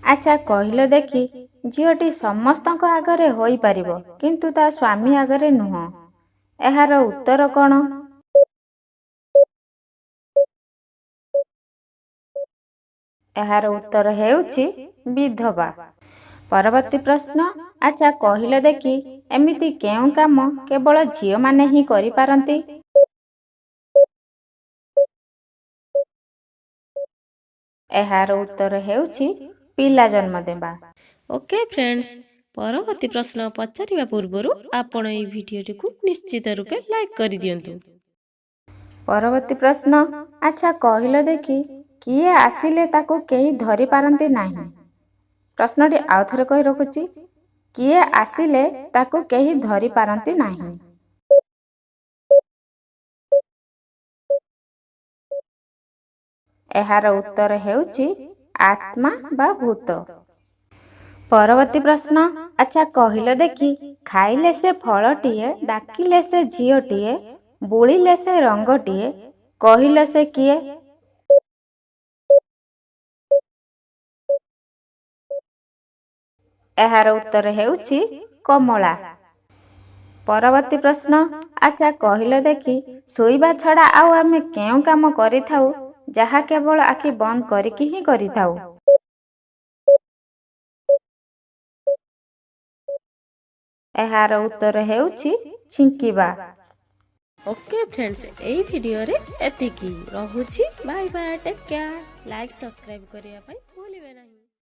ଆଚ୍ଛା କହିଲ ଦେଖି, ଝିଅଟି ସମସ୍ତଙ୍କ ଆଗରେ ହୋଇପାରିବ, କିନ୍ତୁ ତା ସ୍ୱାମୀ ଆଗରେ ନୁହଁ। ଏହାର ଉତ୍ତର କଣ? ଏହାର ଉତ୍ତର ହେଉଛି ବିଧବା। ପରବର୍ତ୍ତୀ ପ୍ରଶ୍ନ, ଆଚ୍ଛା କହିଲ ଦେଖି, ଏମିତି କେଉଁ କାମ କେବଳ ଝିଅମାନେ ହିଁ କରିପାରନ୍ତି? ଏହାର ଉତ୍ତର ହେଉଛି ପିଲା ଜନ୍ମ ଦେବା। ଓକେ ଫ୍ରେଣ୍ଡସ୍, ପରବର୍ତ୍ତୀ ପ୍ରଶ୍ନ ପଚାରିବା ପୂର୍ବରୁ ଆପଣ ଏହି ଭିଡ଼ିଓଟିକୁ ନିଶ୍ଚିତ ରୂପେ ଲାଇକ୍ କରିଦିଅନ୍ତୁ। ପରବର୍ତ୍ତୀ ପ୍ରଶ୍ନ, ଆଚ୍ଛା କହିଲ ଦେଖି, କିଏ ଆସିଲେ ତାକୁ କେହି ଧରି ପାରନ୍ତି ନାହିଁ? ପ୍ରଶ୍ନଟି ଆଉ ଥରେ କହି ରଖୁଛି, କିଏ ଆସିଲେ ତାକୁ କେହି ଧରି ପାରନ୍ତି ନାହିଁ? ଏହାର ଉତ୍ତର ହେଉଛି ଆତ୍ମା ବା ଭୂତ। ପରବର୍ତ୍ତୀ ପ୍ରଶ୍ନ, ଆଚ୍ଛା କହିଲ ଦେଖି, ଖାଇଲେ ସେ ଫଳଟିଏ, ଡାକିଲେ ସେ ଝିଅଟିଏ, ବୋଳିଲେ ସେ ରଙ୍ଗଟିଏ, କହିଲ ସେ କିଏ? ଏହାର ଉତ୍ତର ହେଉଛି କମଳା। ପରବର୍ତ୍ତୀ ପ୍ରଶ୍ନ, ଆଚ୍ଛା କହିଲ ଦେଖି, ଶୋଇବା ଛଡ଼ା ଆଉ ଆମେ କେଉଁ କାମ କରିଥାଉ, ଯାହା କେବଳ ଆଖି ବନ୍ଦ କରିକି ହିଁ କରିଥାଉ? ଏହାର ଉତ୍ତର ହେଉଛି ଛିଙ୍କିବା। ଓକେ ଫ୍ରେଣ୍ଡସ୍, ଏଇ ଭିଡ଼ିଓରେ ଏତିକି ରହୁଛି। Bye bye, take care. Like, subscribe କରିବା ପାଇଁ ଭୁଲିବେ ନାହିଁ।